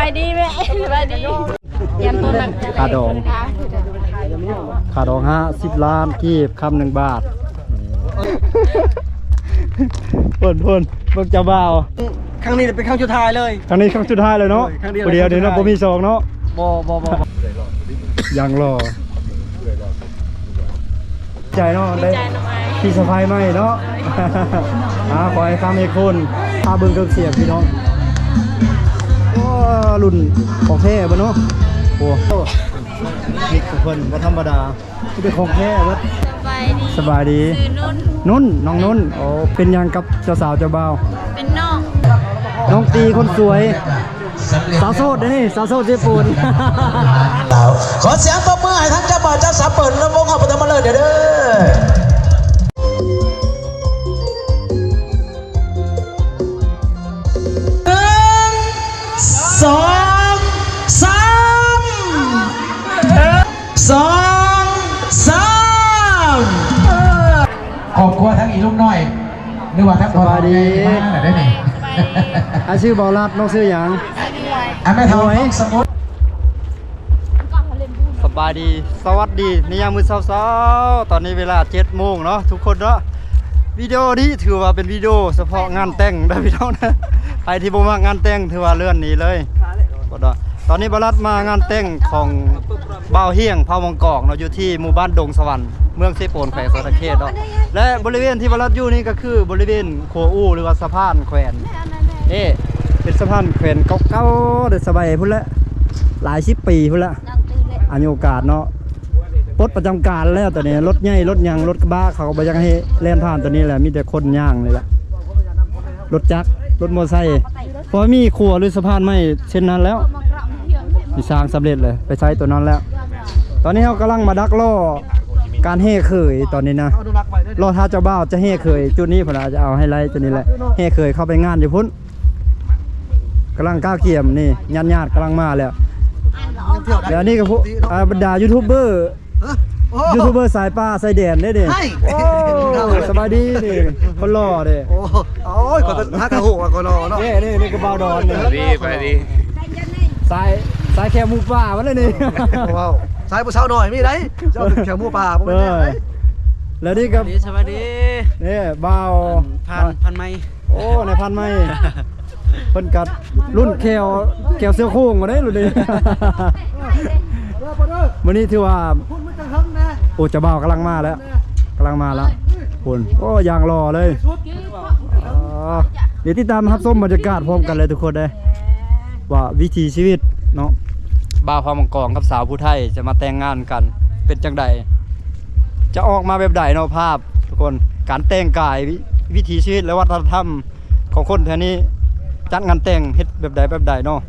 ສະບາຍດີແມ່ ສະບາຍດີ. ຄ່າດອງ ຄ່າດອງຫ້າສິບລ້ານກີບ ຄຳໜຶ່ງບາດ. ພຸ້ນໆ ເບິ່ງເຈົ້າບ່າວ ຄັ້ງນີ້ເປັນຄັ້ງສຸດທ້າຍເລີຍ. ຄັ້ງນີ້ຄັ້ງສຸດທ້າຍເລີຍເນາະ. ໂດຍ ຄັ້ງດຽວ ຜູ້ດຽວນີ້ເນາະ ສຸດທ້າຍ ບໍ່ມີສອງເນາະ. ບໍ່ ບໍ່ ບໍ່ ຢ່າງຫຼໍ່. ໃຈເນາະ ໄດ້ ດີໃຈນຳອ້າຍ ພີ່ສະໃພ້ໃໝ່ເນາະ. ອ່າ ຂໍໃຫ້ຄຳໃຫ້ຄຸນ ພາເບິ່ງເຄື່ອງສຽງພີ່ນ້ອງ. ໂອ້ ລຸ້ນຂອງແທ້ເບິດເນາະ. ໂອ້ ມິກຂອງເພິ່ນບໍ່ທຳມະດາ ເປັນຂອງແທ້ເບິດ. ສະບາຍດີ ສະບາຍດີ. ຊື່ນຸ້ນ ນຸ້ນ ນ້ອງນຸ້ນ. ໂອ້ ເປັນຫຍັງກັບເຈົ້າສາວເຈົ້າບ່າວ? ເປັນນ້ອງ ນ້ອງຕີຄົນສວຍ. ສາວໂສດເດ້ນີ້ ສາວໂສດເຊໂປນ. ຂໍສຽງຕົບມືໃຫ້ທັງເຈົ້າບ່າວເຈົ້າສາວເປີດລຳວົງເຮົາປະຖມມະເລີກເດີ. ໜຶ່ງ ສອງ ສາມ ສອງ ສາມ. ຄອບຄົວທັງອີລຸງນ້ອຍ ຫຼືວ່າທັງ ສະບາຍດີ ພໍ່ທັງແມ່ມາແລ້ວເດ້ນີ້. ອ້າຍຊື່ບໍ່ລັດ ນ້ອງຊື່ຫຍັງ? ອາ ແມ່ເຖົ້າ ສະໝຸດ. ສະບາຍດີ ສະຫວັດດີໃນຍາມມື້ເຊົ້າໆ. ຕອນນີ້ເວລາເຈັດໂມງເນາະທຸກຄົນເນາະ. ວິດີໂອນີ້ຖືວ່າເປັນວິດີໂອສະເພາະງານແຕ່ງເດີພີ່ນ້ອງເດີ. ໃຜທີ່ບໍ່ມັກງານແຕ່ງຖືວ່າເລື່ອນໜີເລີຍເນາະ. ຕອນນີ້ບ່າວລັດມາງານແຕ່ງຂອງບ່າວຮຽງ ເຜົ່າມັງກອງເນາະ ຢູ່ທີ່ໝູ່ບ້ານດົງສະຫວັນ ເມືອງເຊໂປນ ແຂວງສະຫວັນນະເຂດເນາະ. ແລະ ບໍລິເວນທີ່ບ່າວລັດຢູ່ນີ້ກໍຄືບໍລິເວນຂົວອູ່ ຫຼືວ່າສະພານແຂວນ. ເອີ ເປັນສະພານແຂວນເກົ່າໆ ແຕ່ສະໄໝພຸ້ນແຫຼະ ຫຼາຍສິບປີພຸ້ນແຫຼະ. ອັນມີໂອກາດເນາະ ປົດປະຈຳການແລ້ວ ຕອນນີ້ລົດໃຫຍ່ລົດຫຍັງ ລົດກະບະເຂົາກໍບໍ່ຢາກໃຫ້ແລ່ນຜ່ານຕົວນີ້ແຫຼະ ມີແຕ່ຄົນຍ່າງນີ້ແຫຼະ ລົດຈັກ ລົດມໍໄຊ. ເພາະມີຂົວ ຫຼື ສະພານໃໝ່ເສັ້ນນັ້ນແລ້ວ ທີ່ສ້າງສຳເລັດເລີຍ ໄປໃຊ້ຕົວນັ້ນແລ້ວ. ຕອນນີ້ເຮົາກຳລັງມາດັກລໍການແຫ່ເຂີຍຕອນນີ້ນະ ລໍຖ້າເຈົ້າບ່າວຈະແຫ່ເຂີຍຈຸດນີ້ພຸ້ນລະ ຈະເອົາໄຮໄລຕົວນີ້ແຫຼະ ແຫ່ເຂີຍເຂົ້າໄປງານຢູ່ພຸ້ນ. ກຳລັງກະກຽມນີ້ ຍາດໆກຳລັງມາແລ້ວ. ແລ້ວອັນນີ້ກໍພວກ ອ່າ ບັນດາຢູທູບເບີ ຮະ? ໂອ້ ຢູທູບເບີສາຍປ່າຊາຍແດນເດ້ນີ້. ໂອ້ ສະບາຍດີນີ້ ຄົນຫຼໍ່ເດ້. ໂອ້ ໂອ້ຍ ຂ້ອຍກໍຫາກະຮູ້ວ່າຄົນຫຼໍ່ເນາະ. ນີ້ ນີ້ ນີ້ກໍບ່າວດອນນີ້ ສະບາຍດີ ສະບາຍດີ. ສາຍ ສາຍແຄວໝູປ່າມາແລ້ວນີ້. ເວົ້າ ສາຍຜູ້ສາວນ້ອຍມີໄດ໋ ເຈົ້າເປັນແຄວໝູປ່າບໍ່ແມ່ນແນວໃດ. ແລ້ວນີ້ກໍ ສະບາຍດີ ນີ້ບ່າວ ພັນ ພັນໃໝ່. ໂອ້ ນາຍພັນໃໝ່ ເພິ່ນກັດລຸ້ນແຄວ ແຄວເສືອໂຄ່ງມາໄດ້ລຸ້ນນີ້. ມື້ນີ້ຖືວ່າ ໂອ້ ເຈົ້າບ່າວກຳລັງມາແລ້ວ ກຳລັງມາແລ້ວພຸ້ນ. ໂອ້ ຢ່າງຫຼໍ່ເລີຍ. ດຽວຕິດຕາມຮັບຊົມບັນຍາກາດພ້ອມກັນເລີຍທຸກຄົນເດີ ວ່າວິຖີຊີວິດເນາະ ບ່າວເຜົ່າມັງກອງກັບສາວຜູ້ໄທຈະມາແຕ່ງງານກັນເປັນຈັ່ງໃດ ຈະອອກມາແບບໃດເນາະ ພາບທຸກຄົນ ການແຕ່ງກາຍ ວິ ວິຖີຊີວິດ ແລະ ວັດທະນະທຳ ຂອງຄົນແຖວນີ້ ຈັດງານແຕ່ງເຮັດແບບໃດແບບໃດເນາະ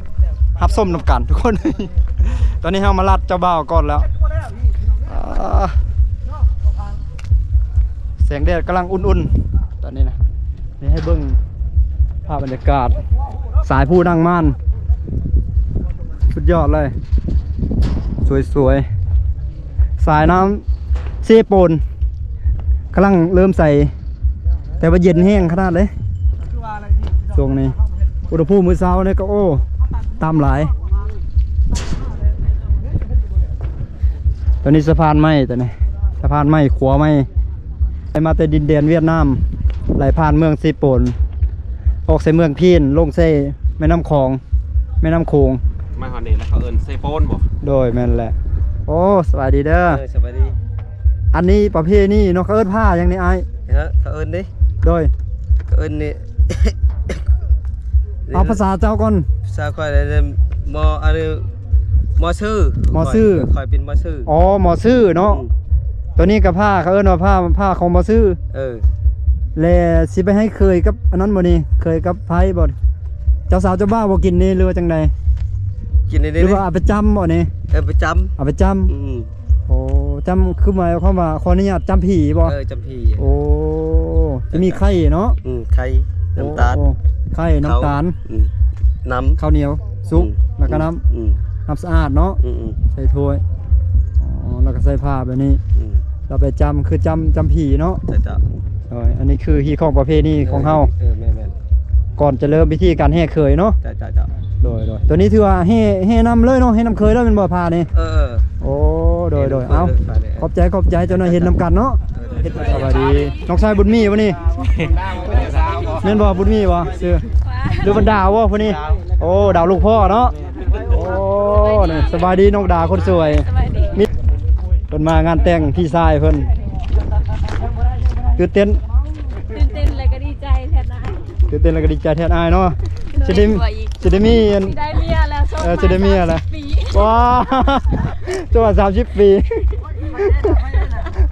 ຮັບຊົມນຳກັນທຸກຄົນ. ຕອນນີ້ເຮົາມາລັດເຈົ້າບ່າວກ່ອນແລ້ວ. ອ່າ ແສງແດດກຳລັງອຸ່ນໆ ຕອນນີ້ນະ. ນີ້ໃຫ້ເບິ່ງພາບບັນຍາກາດ ສາຍພູນັ່ງມ່ານ ສຸດຍອດເລີຍ ສວຍໆ. ສາຍນ້ຳເຊໂປນກຳລັງເລີ່ມໃສ ແຕ່ວ່າເຢັນແຮງຂະໜາດເລີຍຊ່ວງນີ້. ອຸນຫະພູມມື້ເຊົ້ານີ້ກໍ ໂອ້ ຕ່ຳຫຼາຍ. ຕົວນີ້ສະພານໃໝ່ ຕົວນີ້ສະພານໃໝ່ ຂົວໃໝ່ ໄຫຼມາແຕ່ດິນແດນຫວຽດນາມ ໄຫຼຜ່ານເມືອງເຊໂປນ ອອກໃສ່ເມືອງພີນ ລົງໃສ່ແມ່ນ້ຳຂອງ ແມ່ນ້ຳໂຂງ. ມາຮອດນີ້ແລ້ວເຂົາເອີ້ນເຊໂປນບໍ່? ໂດຍ ແມ່ນແຫຼະ. ໂອ້ ສະບາຍດີເດີ. ເອີ ສະບາຍດີ. ອັນນີ້ປະເພນີເນາະ ເຂົາເອີ້ນຜ້າຫຍັງນີ້ອ້າຍ? ເອີ ເຂົາເອີ້ນເດ້. ໂດຍ ເຂົາເອີ້ນນີ້ ເອົາພາສາເຈົ້າກ່ອນ. ພາສາຂ້ອຍ ໝໍ ອັນນີ້ ໝໍຊື່ ໝໍຊື່ ຂ້ອຍ ຂ້ອຍເປັນໝໍຊື່. ອໍ ໝໍຊື່ເນາະ. ອືມ ຕົວນີ້ກໍຜ້າ ເຂົາເອີ້ນວ່າຜ້າ ຜ້າຂອງໝໍຊື່. ເອີ ແລະ ຊິໄປໃຫ້ເຂີຍກັບອັນນັ້ນບໍ່ນີ້? ເຂີຍກັບໃພ້ບໍ່? ເຈົ້າສາວເຈົ້າບ່າວບໍ່ກິນນີ້ ຫຼືວ່າຈັ່ງໃດ? ກິນໄດ້ເດ້. ຫຼືວ່າເອົາໄປຈ້ຳບໍ່ນີ້? ເອີ ໄປຈ້ຳ ເອົາໄປຈ້ຳ. ອືມ ໂອ້ ຈ້ຳ ຄືໝາຍຄວາມວ່າຂໍອະນຸຍາດຈ້ຳຜີບໍ່? ເອີ ຈ້ຳຜີ. ໂອ້ ຈະມີໄຂ່ເນາະ. ອືມ ໄຂ່ ນ້ຳຕານ. ໂອ້ ໄຂ່ ນ້ຳຕານ. ອືມ ນ້ຳ ເຂົ້າໜຽວສຸກ. ອືມ ແລ້ວກໍນ້ຳ. ອືມ ນ້ຳສະອາດເນາະ. ອືມ ໃສ່ຖ້ວຍ. ອໍ ແລ້ວກໍໃສ່ຜ້າແບບນີ້. ອືມ ແລ້ວໄປຈ້ຳ ຄືຈ້ຳ ຈ້ຳຜີເນາະ. ເຈົ້າ ເຈົ້າ. ໂດຍ ອັນນີ້ຄືຮີດຄອງປະເພນີຂອງເຮົາ. ເອີ ເອີ ແມ່ນໆ ກ່ອນຈະເລີ່ມພິທີການແຫ່ເຂີຍເນາະ. ເຈົ້າ ເຈົ້າ ເຈົ້າ. ໂດຍໆ ໂດຍ ໂດຍ ໂຕນີ້ຖືວ່າແຫ່ ແຫ່ນຳເລີຍເນາະ ແຫ່ນຳເຄີຍແລ້ວແມ່ນບໍ່ ພານີ້? ເອີ ໂດຍໆ ເອີ ເອີ ເອົາ ແຫ່ນຳເຄີຍເລີຍ ຂອບໃຈ ຂອບໃຈ ເຈົ້າໜ້ອຍເຮັດນຳກັນເນາະ. ເອີ ເຮັດ ສະບາຍດີ ນ້ອງຊາຍບຸນມີບໍ່ນີ້? ແມ່ນບໍ່ ບຸນມີບໍ່ຊື່ ຫຼືວ່າດາວບໍ່ຜູ້ນີ້? ໂອ້ ດາວລູກພໍ່ເນາະ. ໂອ້ ນີ້ ສະບາຍດີນ້ອງດາຄົນສວຍ. ສະບາຍດີ ມີ ເພິ່ນມາງານແຕ່ງພີ່ຊາຍເພິ່ນ ຕື່ນເຕັ້ນ ຕື່ນເຕັ້ນ ແລ້ວກໍດີໃຈແທນອ້າຍ ຕື່ນເຕັ້ນ ແລ້ວກໍດີໃຈແທນອ້າຍເນາະ. ໂດຍ ຊິໄດ້ ຊິໄດ້ມີອັນ ຊິໄດ້ເມຍແລ້ວ ເອີ ຊິໄດ້ເມຍແລ້ວ ໂສດມາສາມສິບປີ ວ້າ ໂສດມາສາມສິບປີ.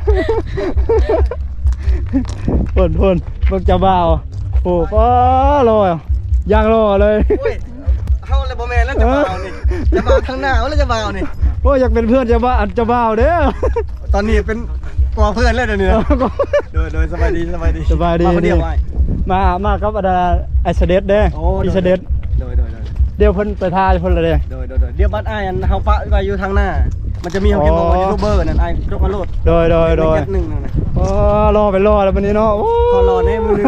ເພິ່ນ ເພິ່ນ ເບິ່ງເຈົ້າບ່າວ ໂອ້ ປ້າ ຫຼໍ່ ຢ່າງຫຼໍ່ເລີຍ. ໂອ້ຍ ເຮົາລະບໍ່ແມ່ນແລ້ວ ເຈົ້າບ່າວນີ້ ເອີ ເຈົ້າບ່າວທາງໜ້າເຮົາລະ ເຈົ້າບ່າວນີ້. ໂອ້ຍ ຢາກເປັນເພື່ອນເຈົ້າບ່າວ ອັນເຈົ້າບ່າວເດ້. ຕອນນີ້ເປັນກວ່າເພື່ອນແລ້ວດຽວນີ້ນະ. ໂດຍ ໂດຍ ສະບາຍດີ ສະບາຍດີ ສະບາຍດີ. ມາຄົນດຽວອ້າຍ? ມາ ມາກັບອັນ ອ້າຍສະເດັດເດ້. ໂອ້ ພີ່ສະເດັດ ໂດຍ ໂດຍ ໂດຍ ດຽວເພິ່ນໄປຖ້າຢູ່ພຸ້ນລະເດ້. ໂດຍ ໂດຍ ໂດຍ ດຽວບັດອ້າຍ ອັນເຮົາປະໄວ້ຢູ່ທາງໜ້າ ມັນຈະມີ ອໍ ເຮົາເປັນ ຢູທູບເບີນັ້ນ ອ້າຍຈົກເອົາໂລດ. ໂດຍ ໂດຍ ໂດຍ ໜຶ່ງເຈັດໜຶ່ງນັ້ນນະ. ອໍ ຫຼໍ່ໄປຫຼໍ່ແລ້ວບັດນີ້ເນາະ. ໂອ້ ຂໍຫຼໍ່ແດ່ມື້ໜຶ່ງ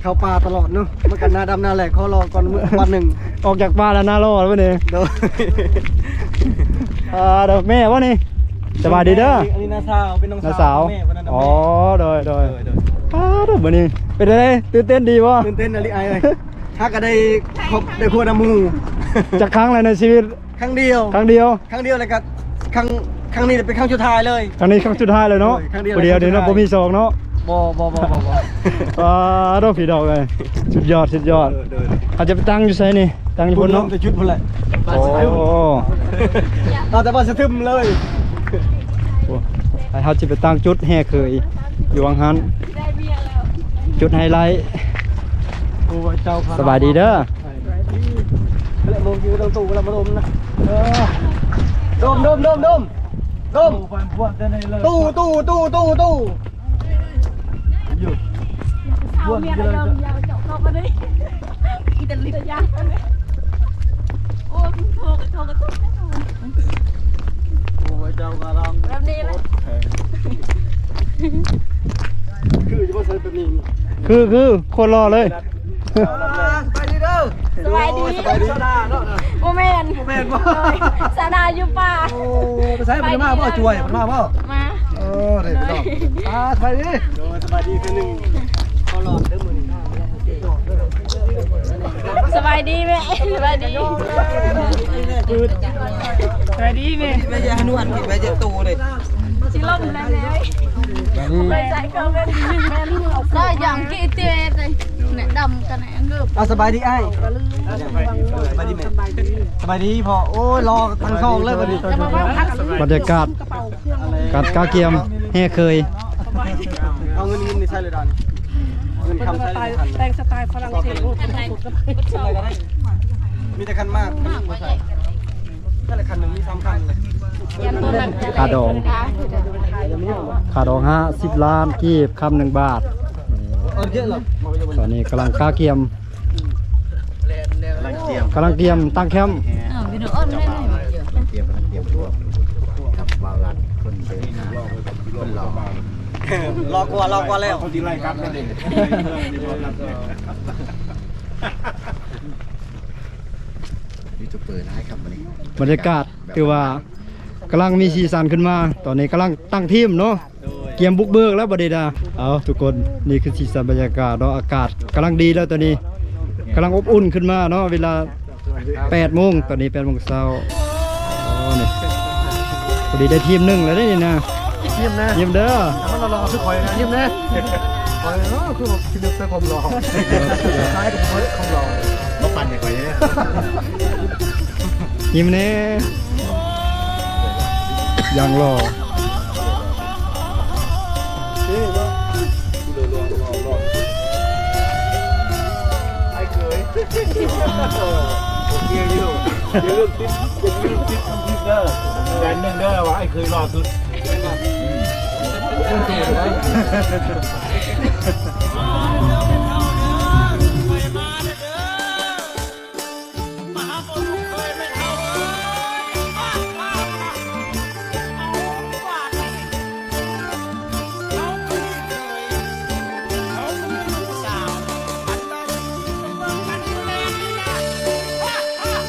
ເຂົ້າປ່າຕະຫຼອດເນາະ ມັນກໍໜ້າດຳໜ້າແຫຼກ ຂໍຫຼໍ່ກ່ອນມື້ວັນໜຶ່ງ ອອກຈາກປ່າແລ້ວໜ້າຫຼໍ່ແລ້ວບັດນີ້. ໂດຍ ອ່າ ເດີ ແມ່ບໍ່ນີ້? ສະບາຍດີເດີ. ອັນນີ້ນ້າສາວ ເປັນນ້ອງ ນ້າສາວ ສາວແມ່ ຄົນນັ້ນນະ. ອໍ ໂດຍ ໂດຍ ໂດຍ ໂດຍ. ອ່າ ເດີ ມື້ນີ້ເປັນຈັ່ງໃດ? ຕື່ນເຕັ້ນດີບໍ່? ຕື່ນເຕັ້ນອີ່ຫຼີອ້າຍເອີຍ. ຫາກະໄດ້ ໄດ້ ໄດ້ພົວນຳໝູ່. ຈັກຄັ້ງແລ້ວໃນຊີວິດ? ຄັ້ງດຽວ ຄັ້ງດຽວ ຄັ້ງດຽວ ແລ້ວກໍຄັ້ງ ຄັ້ງນີ້ເປັນຄັ້ງສຸດທ້າຍເລີຍ. ຄັ້ງນີ້ຄັ້ງສຸດທ້າຍເລີຍເນາະ. ໂດຍ ຄັ້ງດຽວ ຜູ້ດຽວນີ້ເນາະ ຄັ້ງສຸດທ້າຍ ບໍ່ມີສອງເນາະ. ບໍ່ ບໍ່ ບໍ່ ບໍ່ ບໍ່ ອ່າ ໂດ ພີ່ນ້ອງເອີຍ ສຸດຍອດ ສຸດຍອດ. ໂດຍ ໂດຍ ເຮົາຈະໄປຕັ້ງຢູ່ໃສນີ້? ຕັ້ງຢູ່ພຸ້ນເນາະ ພຸ້ນເນາະ ແຕ່ຈຸດພຸ້ນແຫຼະ. ໂອ້ ເອົາແຕ່ວ່າສະທຶມເລີຍ. ໂອ້ ໃຫ້ເຮົາຊິໄປຕັ້ງຈຸດແຫ່ເຂີຍຢູ່ຫວ່າງຫັ້ນ ຈຸດໄຮໄລ. ໂອ້ ເຈົ້າ ສະບາຍດີເດີ. ແລະ ໂມງຢູ່ຕອງຕູ້ລະມາດົມນະ. ເອີ ດົມ ດົມ ດົມ ດົມ ດົມ. ຕູ້ ຕູ້ ຕູ້ ຕູ້ ຕູ້. ສາວເມຍລະຍອງ ເຈົ້າເຂົ້າມາເລີຍ ອີຕາລີ. ໂອ້ ໂທກະ ໂທກະ ໂທກະ. ໂອ້ຍ ເຈົ້າກະລອງແບບນີ້ແຫຼະ ຄືຢູ່ບໍ່ໃສ່ແບບນີ້. ຄື ຄື ໂຄດຫຼໍ່ເລີຍ. ສະບາຍດີເດີ. ສະບາຍດີ ໂອ້ຍ ສະບາຍດີ. ບໍ່ແມ່ນ ບໍ່ແມ່ນບໍ່? ໂດຍ ສາວນາຢູ່ປ່າ. ໂອ້ ໄປໃສ? ບໍ່ໄດ້ມາບໍ່? ຈວຍບໍ່ໄດ້ມາບໍ່? ມາ. ເອີ ເດ້ພີ່ນ້ອງ ອ່າ ສະບາຍດີ. ໂດຍ ສະບາຍດີຄືໜຶ່ງ. ເຂົາຫຼອດເດີມື້ນີ້. ສະບາຍດີແມ່. ສະບາຍດີ ສະບາຍດີແມ່. ແມ່ຢານວດ ແມ່ຢາໂຕເດ້. ຊິລົມແລ້ວແມ່. ໄປໃສກໍແມ່ນ ແມ່ນ. ກໍຢ່າງກີເຕເດ້ ແນະດຳກັນແນະ. ເອົາ ສະບາຍດີອ້າຍ. ສະບາຍດີແມ່. ສະບາຍດີພໍ່. ໂອ້ຍ ຫຼໍ່ທັງສອງເລີຍບັດນີ້. ບັນຍາກາດ ການກະກຽມແຫ່ເຂີຍ. ເອົາເງິນ ເງິນນີ້ໃຊ້ເລີຍດອນ. ເງິນຄຳໃຊ້ເລີຍ. ແຕ່ງສະໄຕຝຣັ່ງເສດ. ມີແຕ່ຄັນໝາກ ຄັນໜຶ່ງມີສາມຄັນ. ຄ່າດອງ ຄ່າດອງຫ້າສິບລ້ານກີບ ຄຳໜຶ່ງບາດ. ຕອນນີ້ກຳລັງກະກຽມ ກຳລັງກຽມ ກຳລັງກຽມຕັ້ງແຄ້ມ. ອ້າວ ພີ່ນ້ອງ ເອີ ກຳລັງກຽມ ກຳລັງກຽມ ກັບບ່າວລັດ ຄົນເດີນທາງ ຄົນຫຼໍ່. ຫຼໍ່ກວ່າ ຫຼໍ່ກວ່າແລ້ວ. ເຂົາຊິໄລ່ກັບແລ້ວເດ້. ຢູທູບເບີຫຼາຍຄັບມື້ນີ້. ບັນຍາກາດຖືວ່າກຳລັງມີສີສັນຂຶ້ນມາ. ຕອນນີ້ກຳລັງຕັ້ງທີມເນາະ. ກຽມບຸກເບີກແລ້ວບັດນີ້ນະ. ເອົາ ທຸກຄົນ ນີ້ຄືສີສັນບັນຍາກາດເນາະ. ອາກາດກຳລັງດີແລ້ວຕອນນີ້ ກຳລັງອົບອຸ່ນຂຶ້ນມາເນາະ ເວລາແປດໂມງ. ຕອນນີ້ແປດໂມງເຊົ້າ. ອໍ ນີ້ ພໍດີໄດ້ທີມໜຶ່ງແລ້ວເດ້ນີ້ນະ. ຍິ້ມນະ ຍິ້ມເດີ. ມັນຫຼໍ່ໆຄືຂ້ອຍນະ ຍິ້ມແດ່. ຂ້ອຍ ເອີ ຄືວ່າຄິດເລື່ອງຄວາມຫຼໍ່ ຂາຍແຕ່ຄວາມຫຼໍ່ ມາປັ່ນໃຫ້ຂ້ອຍເດ້. ຍິ້ມແດ່ ຢ່າງຫຼໍ່. ອ້າຍເຂີຍ ໂອເຄຢູ່. ຢ່າລືມຕິດ ຢ່າລືມຕິດທຳອິດເດີ. ແສນໜຶ່ງເດີ ວ່າອ້າຍເຂີຍຫຼໍ່ສຸດ. ອືມ.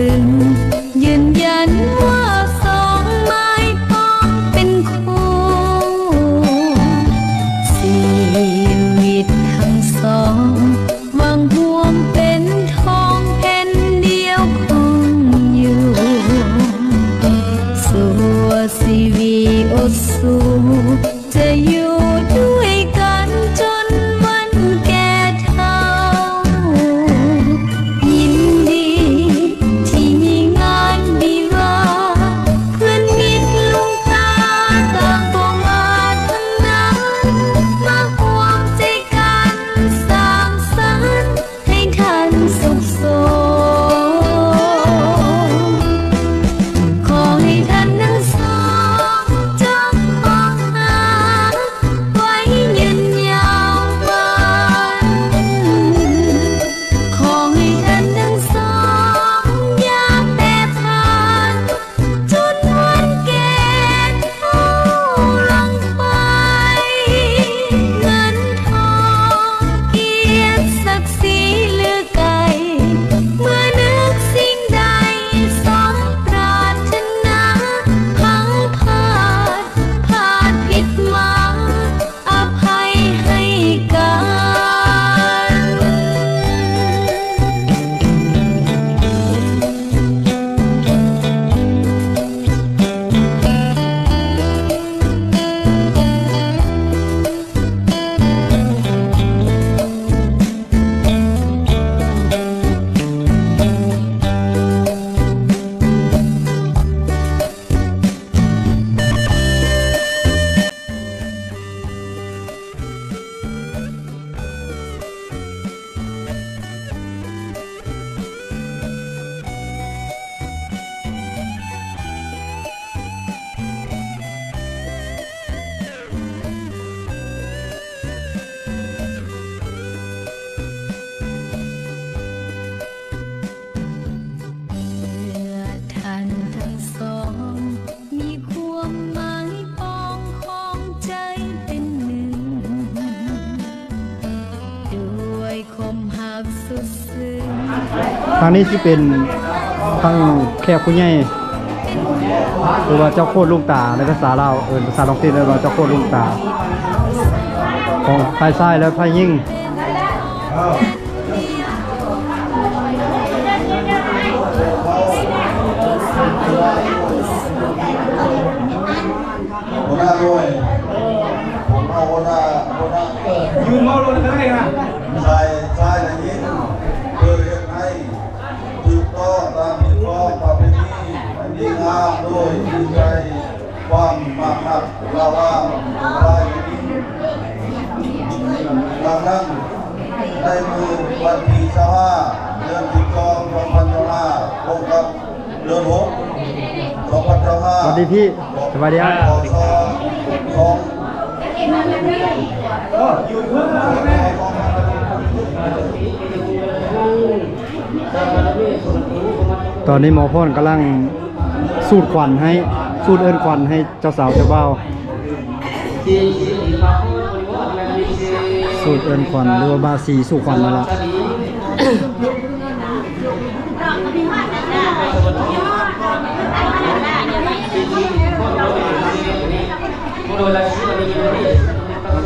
ຢືນ ຢືນຢັນວ່າສອງໝາຍປອງເປັນຄູ່ ຊີວິດທັງສອງ ຫວັງຮ່ວມເປັນທອງແຜ່ນດຽວຄົງຢູ່ ຊົ່ວຊີວິດອົດສູ້ ຈະຢູ່ດ້ວຍກັນຈົນວັນແກ່ເຖົ້າ. ຍິນດີທີ່ມີງານວິວາ ເພື່ອນມິດລຸງປ້າຕ່າງກໍມາທັງນັ້ນ ມາຮ່ວມໃຈກັນສ້າງສັນ ໃຫ້ທ່ານສຸກສົມ ຂໍໃຫ້ທ່ານທັງສອງຈົ່ງຄອງຫາໄວ້ຍືນຍາວວັນ ຂໍໃຫ້ທ່ານທັງສອງຢ່າແປຜັນ ຈົນວັນແກ່ເຖົ້າລົງໄປ ເງິນທອງກຽດສັກສີເຫຼືອໄກ ເມື່ອນຶກສິ່ງໃດສົມປາດຖະໜາ ພັງພາດພາດຜິດມາ ອະໄພໃຫ້ກັນ. ເມື່ອທ່ານທັງສອງ ມີຄວາມໝາຍປອງຂອງໃຈເປັນໜຶ່ງ ດ້ວຍຄວາມຮັກສຸດຊຶ້ງ. ທາງນີ້ຊິເປັນທັງແຂກຜູ້ໃຫຍ່ ຫຼືວ່າເຈົ້າໂຄດລຸງຕາ ໃນພາສາລາວ ເອີ້ນ ພາສາທ້ອງຖິ່ນເອີ້ນວ່າເຈົ້າໂຄດລຸງຕາ ຂອງຝ່າຍຊາຍ ແລະ ຝ່າຍຍິງ. ຫົວໜ້າໜ່ວຍ ຫົວໜ້າ ຫົວໜ້າ ຫົວໜ້າ ເອີ ຢືນເວົ້າໂລດກໍໄດ້ນະ ຊາຍ ຊາຍແລະຍິງ ເພື່ອເຮັດໃຫ້ຖືກຕ້ອງຕາມຮີດຄອງປະເພນີອັນດີງາມ ໂດຍມີໃຈຄວາມມັກຮັກລະຫວ່າງຊາຍແລະຍິງ. ດັ່ງນັ້ນ ໃນມື້ວັນທີຊາວຫ້າ ເດືອນສິບສອງ ສອງພັນຊາວຫ້າ ກົງກັບ ເດືອນຫົກ ສອງພັນຊາວຫ້າ ຫວັດດີພີ່ ສະບາຍດີອ້າຍ ຕອນນີ້ໝໍພອນກຳລັງສູດຂວັນໃຫ້ ສູດເອີ້ນຂວັນໃຫ້ ເຈົ້າສາວເຈົ້າບ່າວ ສູດເອີ້ນຂວັນ ຫຼືວ່າບາສີສູ່ຂວັນນັ້ນລະ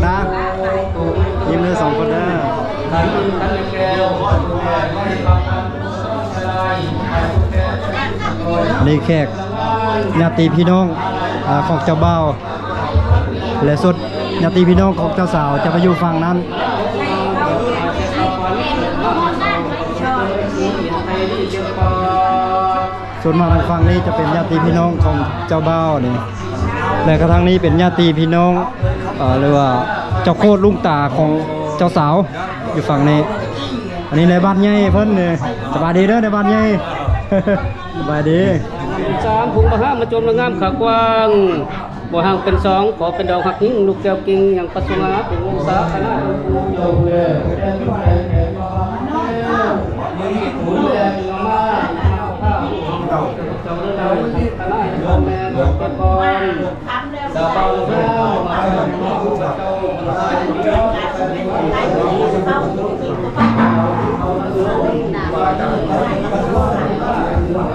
ນະ ຍິ້ມເດີສອງຄົນເດີ. ອັນນີ້ແຂກ ຍາດຕິພີ່ນ້ອງ ອາ ຂອງເຈົ້າບ່າວ ແລະ ສົດຍາດຕິພີ່ນ້ອງຂອງເຈົ້າສາວຈະໄປຢູ່ຝັ່ງນັ້ນ. ສ່ວນມາກທາງຝັ່ງນີ້ຈະເປັນຍາດຕິພີ່ນ້ອງຂອງເຈົ້າບ່າວນີ້ ແລະ ກະທາງນີ້ເປັນຍາດຕິພີ່ນ້ອງ ເອີ ຫຼືວ່າເຈົ້າໂຄດລຸງຕາຂອງເຈົ້າສາວ ຢູ່ຝັ່ງນີ້. ອັນນີ້ນາຍບ້ານໃຫຍ່ເພິ່ນນີ້ ສະບາຍດີເດີນາຍບ້ານໃຫຍ່ ສະບາຍດີ. ສາມ ຜູ້ມະຫາມາຈົນມາງາມຂາກວ້າງ ບໍ່ຫ່າງເປັນສອງ ຂໍເປັນດອກຮັກຍິ່ງ ລູກແກ້ວກິ່ງ ຍັງປະສົງຫາຜູ້ວົງສາຄະນະ ສະບາຍດີ.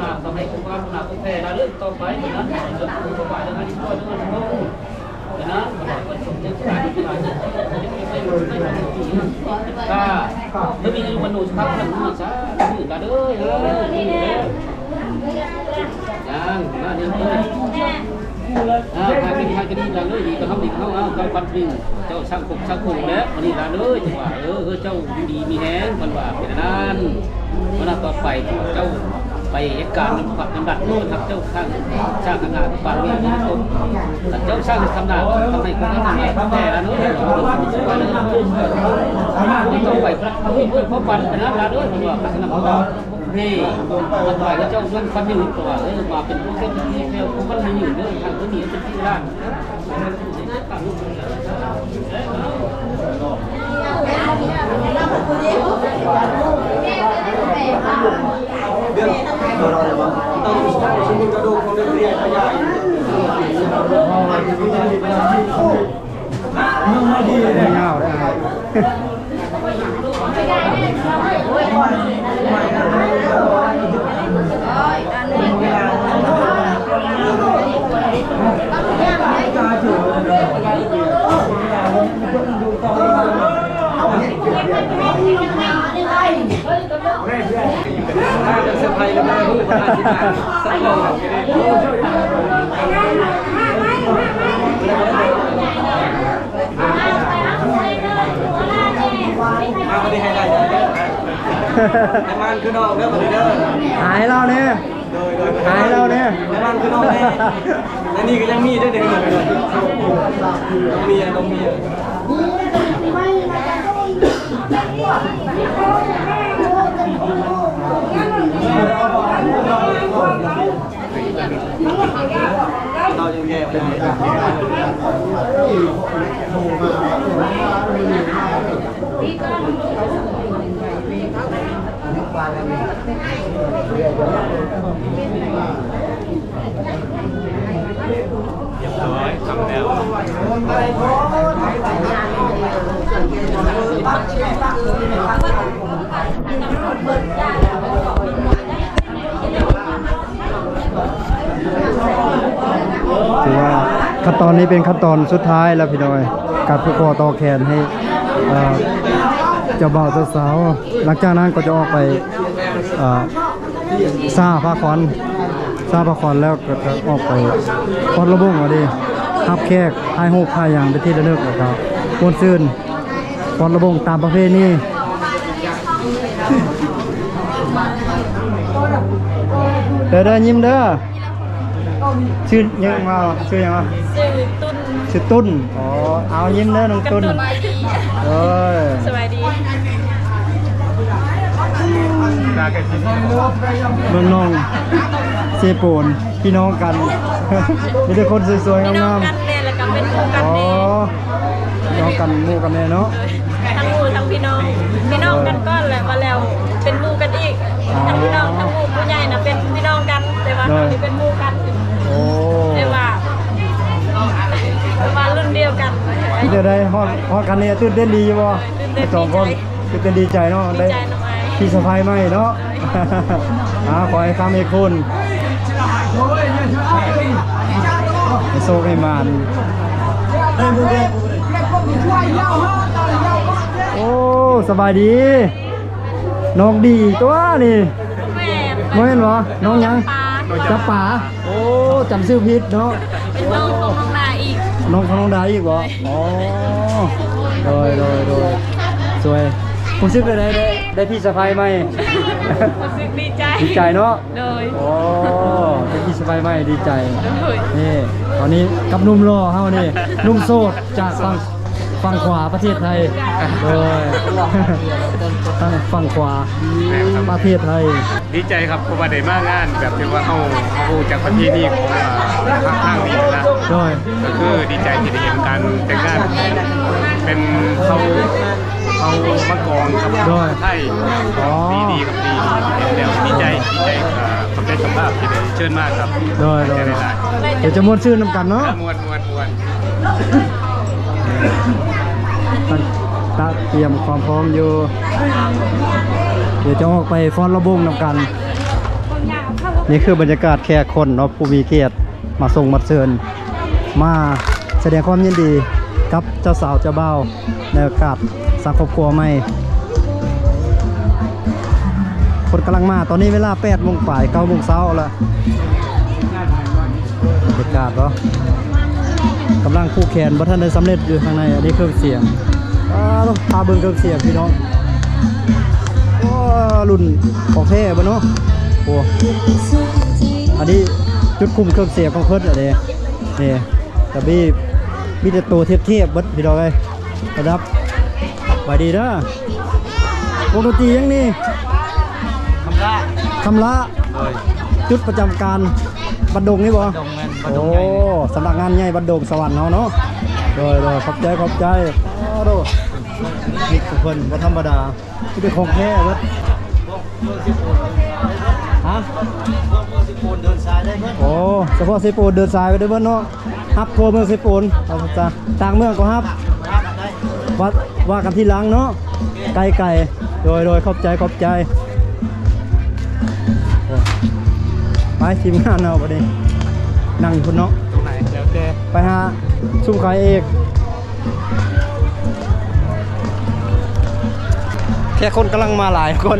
ໜ້າ ຕ້ອງໃຫ້ຄວາມໜ້າ ແຜ່ລະເລີກຕໍ່ໄປນະ ເລື່ອງຜູ້ຖວາຍເລື່ອງອັນນີ້ ເລື່ອງ ກະບໍ່ມີມະໂນສະພາບນັ້ນມີສາທຸລະເດີ ເອີ ຍັງມານີ້ເອີ ອ່າ ຫາກະດີ ຫາກະດີລະເດີ ດີກັບເຮົາ ດີກັບເຮົາ ເອົາ ເຈົ້າປັນເປັນເຈົ້າສ້າງຄົກສ້າງຄົນແລ້ວ ບາດນີ້ລະເດີ ເຈົ້າວ່າ ເອີ ເອີ ເຈົ້າຢູ່ດີມີແຮງ ເພິ່ນວ່າເປັນອັນນັ້ນ ເພິ່ນວ່າຕໍ່ໄປເຈົ້າໄປເຮັດການນຳພັກນຳລັດ ເພິ່ນຮັກເຈົ້າສ້າງ ສ້າງອານາປານມີຕົນ ເຈົ້າສ້າງທຳນາ ທຳໃຫ້ຄົນທຳນາແຕ່ລະເນາະ ຕໍ່ໄປເພິ່ນເພິ່ນຂໍປັນນະລະເດີ ເພິ່ນວ່າພັດທະນາ ເອີ ເພິ່ນວ່າເຈົ້າເລື່ອງພັດຍືນ ເພິ່ນວ່າ ເອີ ມາເປັນຜູ້ເປັນທີ່ແລ້ວ ມັນມີຢູ່ເດີ ທາງຕົວນີ້ເປັນທີ່ລາດ ຍາວເດ້. ໃຫ້ມັນຄືນອກເດີ ບາດນີ້ເດີ ຫາໃຫ້ລາວແດ່ ໂດຍໆ ຫາໃຫ້ລາວແດ່ ໃຫ້ມັນຄືນອກແດ່ ອັນນີ້ກໍຍັງມີເດີ ເດ ຕ້ອງມີ ຕ້ອງມີ. ຖືວ່າຂັ້ນຕອນນີ້ເປັນຂັ້ນຕອນສຸດທ້າຍແລ້ວພີ່ນ້ອງເອີຍ ການຜູກຄໍຕໍ່ແຂນໃຫ້ ເອີ ເຈົ້າບ່າວເຈົ້າສາວ ຫຼັງຈາກນັ້ນກໍຈະອອກໄປ ເອີ ສ້າຜ້າຂວັນ ສ້າຜ້າຂວັນແລ້ວກໍຈະອອກໄປຟ້ອນລຳວົງເອົາເດ ຮັບແຂກ ຖ່າຍຮູບ ຖ່າຍຫຍັງເປັນທີ່ລະນຶກ ແລ້ວກໍມ່ວນຊື່ນ ຟ້ອນລຳວົງຕາມປະເພນີ ເດີ ເດີ ຍິ້ມເດີ. ຊື່ຫຍັງວ່າ ຊື່ຫຍັງວ່າ? ຊື່ຕຸ້ນ ຊື່ຕຸ້ນ. ອໍ ເອົາ ຍິ້ມເດີນ້ອງຕຸ້ນ. ເອີ ສະບາຍດີ. ເມືອງນອງເຊໂປນ ພີ່ນ້ອງກັນ ມີແຕ່ຄົນສວຍໆ ງາມໆ ພີ່ນ້ອງກັນແດ່ ແລ້ວກໍເປັນໝູ່ກັນແດ່. ອໍ ພີ່ນ້ອງກັນ ໝູ່ກັນແດ່ເນາະ. ທັງໝູ່ທັງພີ່ນ້ອງ ພີ່ນ້ອງກັນກ່ອນແຫຼະ ວ່າແລ້ວເປັນໝູ່ກັນອີກ. ອໍ ທັງພີ່ນ້ອງທັງໝູ່ ຜູ້ໃຫຍ່ນະເປັນພີ່ນ້ອງກັນ ແຕ່ວ່າເຮົານີ້ເປັນໝູ່ກັນ. ໂອ້ ແຕ່ວ່າ ແຕ່ວ່າລຸ້ນດຽວກັນ. ເປັນຈັ່ງໃດ ຮອດ ຮອດກັນນີ້ ຕື່ນເຕັ້ນດີຢູ່ບໍ່? ຕື່ນເຕັ້ນ ສອງຄົນ ຕື່ນເຕັ້ນດີໃຈເນາະ ໄດ້ພີ່ສະໃພ້ໃໝ່ເນາະ. ອ່າ ຂໍໃຫ້ຄ້າເຮຄູນ ໃຫ້ໂຊກໃຫ້ໝານ. ໂອ້ ສະບາຍດີ ນ້ອງດີຕົວະນີ້. ແມ່ນ ບໍ່ແມ່ນບໍ? ນ້ອງຫຍັງ? ຈຳປາ ຈຳປາ. ໂອ້ ຈຳຊື່ຜິດເນາະ. ເປັນນ້ອງຂອງນ້ອງດາອີກ. ນ້ອງຂອງນ້ອງດາອີກບໍ? ອໍ ໂດຍ ໂດຍ ໂດຍ ສວຍ. ຮູ້ສຶກແນວໃດ ໄດ້ ໄດ້ພີ່ສະໃພ້ໃໝ່? ຮູ້ສຶກດີໃຈ ດີໃຈເນາະ. ໂດຍ ໂອ້ ໄດ້ພີ່ສະໃພ້ໃໝ່ ດີໃຈ. ໂດຍ ນີ້ ຕອນນີ້ກັບໜຸ່ມຫຼໍ່ເຮົານີ້ ໜຸ່ມໂສດຈາກຝັ່ງ ຝັ່ງຂວາປະເທດໄທ ໂດຍ ທາງຝັ່ງຂວາ ແມ່ນຄັບ ປະເທດໄທ. ດີໃຈຄັບ ເພາະວ່າໄດ້ມາງານແບບທີ່ວ່າເຮົາ ເຮົາຮູ້ຈັກປະເພນີຂອງ ອ່າ ພາກທາງນີ້ນະ ໂດຍ ກໍຄືດີໃຈທີ່ໄດ້ເຫັນການແຕ່ງງານ ເປັນເຜົ່າ ເຜົ່າມັງກອນຄັບ ໂດຍ ໄທ ອໍ ດີໆ ຄັບ ດີ ເຫັນແລ້ວດີໃຈ ດີໃຈ ອ່າ ຂອບໃຈເຈົ້າພາບທີ່ໄດ້ເຊີນມາຄັບ ໂດຍໆ ດຽວຈະມ່ວນຊື່ນນຳກັນເນາະ ມ່ວນໆໆ ຕະ ຕະຕຽມຄວາມພ້ອມຢູ່ ດຽວຈະອອກໄປຟ້ອນລຳວົງນຳກັນ. ນີ້ຄືບັນຍາກາດແຂກຄົນເນາະ ຜູ້ມີກຽດມາສົ່ງບັດເຊີນ ມາສະແດງຄວາມຍິນດີກັບເຈົ້າສາວເຈົ້າບ່າວ ໃນໂອກາດສ້າງຄອບຄົວໃໝ່. ຄົນກຳລັງມາ ຕອນນີ້ເວລາແປດໂມງປາຍ ເກົ້າໂມງເຊົ້າແລ້ວ. ບັນຍາກາດເນາະ ກຳລັງຜູກແຂນ ບໍ່ທັນໄດ້ສຳເລັດຢູ່ຂ້າງໃນ. ອັນນີ້ເຄື່ອງສຽງ ອ້າວ ພາເບິ່ງເຄື່ອງສຽງພີ່ນ້ອງ. ໂອ້ ລຸ້ນຂອງແທ້ເບິ່ງເນາະ. ໂອ້ ອັນນີ້ຈຸດຄຸມເຄື່ອງສຽງຂອງເພິ່ນ ອັນນີ້ ນີ້ ກະມີ ມີແຕ່ໂຕເທບໆເບິດພີ່ນ້ອງເອີຍ ລະດັບ. ສະບາຍດີເດີ. ວົງດົນຕີຫຍັງນີ້? ຄຳລະ ຄຳລະ ໂດຍ ຈຸດປະຈຳການບັນດົງນີ້ບໍ່? ບັນດົງແມ່ນ ບັນດົງໃຫຍ່. ໂອ້ ສຳນັກງານໃຫຍ່ບັນດົງສະຫວັນເຮົາເນາະ. ໂດຍໆ ຂອບໃຈ ຂອບໃຈ. ໂອ້ໂດ ນີ້ຂອງເພິ່ນບໍ່ທຳມະດາ ມີແຕ່ຂອງແທ້ເບິດ. ຮະ? ໂອ້ ສະເພາະເຊໂປນເດີນສາຍໄປໄດ້ເບິດເນາະ. ຮັບທົ່ວເມືອງເຊໂປນ ເອົາຊະ ຕ່າງເມືອງກໍຮັບ. ວ່າ ວ່າກັນທີຫຼັງເນາະ ໄກໆ. ໂດຍໆ ຂອບໃຈ ຂອບໃຈ. ໂອ້ ໄປທີມງານເຮົາບັດນີ້ ນັ່ງຢູ່ພຸ້ນເນາະ. ຕົງໃດ? ແລ້ວແຕ່ ໄປຫາຊຸມຂາຍເອກ. ແຂກຄົນກຳລັງມາຫຼາຍຄົນ.